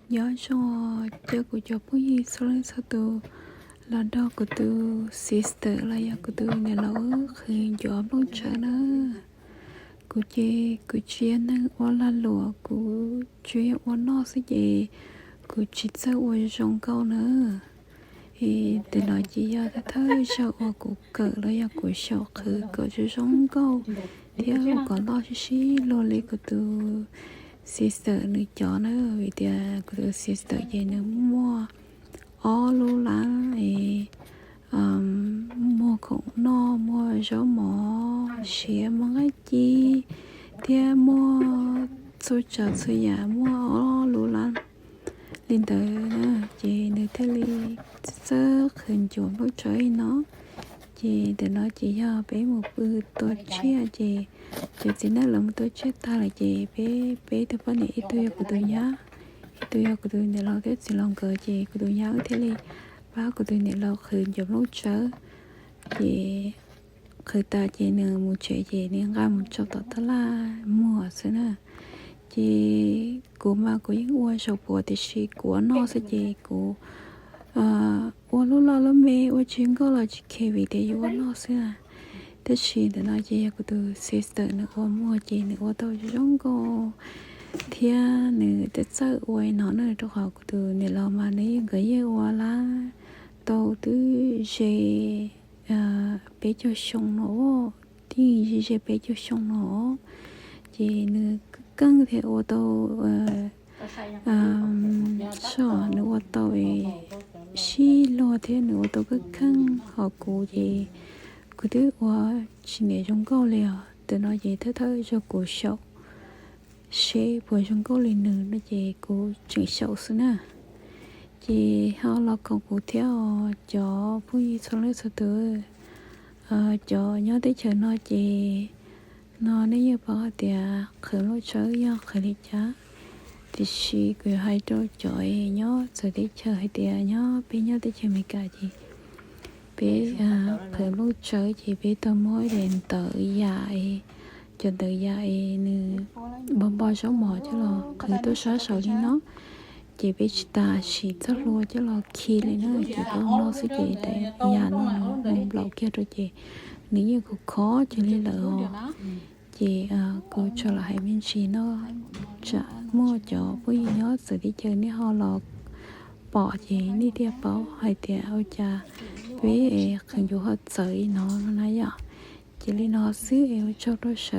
Nyob zoo, caw kuv cov phooj ywg txhua leej txhua tus los nrog kuv tus sister los yog kuv tus niam laus wb qhwv ncuav nplooj tsawb na. Kuv ces kuv tsis yog neeg ua lag luam, kuv tsuas yog ua noj xwb ces kuv tsis txawj ua zoo nkauj na. Es ntawm no ces yog thawj thawj zaug uas kuv kawm los yog kuv xyaum qhwv kom zoo zoo nkauj thiab ua kom loj sib sib luag li kuv tus sister nws cov na, vim tias kuv tus sister ces nws muaj ob lub lab es muag khoom noj, muag zaub mov siav, muag nqaij ci, thiab muag txhua tsav txhua yam, muaj ob lub lab li ntawd na. Ces nws thiaj li txawj qhwv ncuav nplooj tsawb li no. Ces ntawm no ces yog peb mus pw tua tsiaj, ces cov txiv neej lawv mus tua tsiaj tag lawm ces peb, peb tug poj niam, ib tug yog kuv tus nyab, ib tug yog kuv tus niam laus thiab txiv laus nkawd, ces kuv tus nyab wb thiaj li pab kuv tus niam laus qhwv ncuav nplooj tsawb. Ces qhwv tas ces nws mus tsev ces nws nqa mus tso tom taj laj muag xwb na. Ces kuv mas kuv yeej ua zaum puav tiam sis kuv ua noj xwb ces kuv ua lub loj lub me ua tsis zoo nkauj los tsis kheev vim tias yus ua noj xwb. Tab sis ntawm no ces yog kuv tus sister nws ua muag ces nws ua tau zoo nkauj thiab nws txawj txawj ua no na, rau qhov kuv tus niam laus mas nws yeej, nkawd yeej ua lab tau twb ze peb caug xyoo no, twb ze peb caug xyoo no. Ces nws keej thiab ua tau, nws ua tau sib luag thiab nws ua tau kheej kheej, ho kuv ces kuv twb ua tsis niam zoo nkauj li os. Ntawm no ces thawj thawj zaug kuv xyaum seb puas zoo nkauj li nws no ces kuv tseem xyaum xwb na. Ces ho los koom kuv thiab os cov phooj ywg txhua leej txhua tus. Cov nyob teb chaws no ces no nej yeej paub hais tias qhwv nplooj tsawb yog qhwv li cas, tiam sis kuv yuav hais rau cov nyob txawv teb chaws hais tias nyob, peb nyob teb chaws Amelikas ces peb qhwv nplooj tsawb ces peb tau muab ib daim ntawv yam, cov ntawv yam es nws npo npo zaub mov coj los qhwv tuaj sab saud li no. Ces peb tsis tas siv txoj hlua coj los khi li na, ces peb ua no xwb ces daim yam no nws nplaum kiag rau ces nws yeej khov khov cia li lawm os. Ces kuv tsuas los hais me ntsis no, tsam muaj cov phooj ywg nyob txawv teb chaws nej ho los pom ces nej thiaj paub hais tias ua cas peb qhwv ncuav ho txawv li no no na yom. Ces li no xwb es ua tsaug rau sawv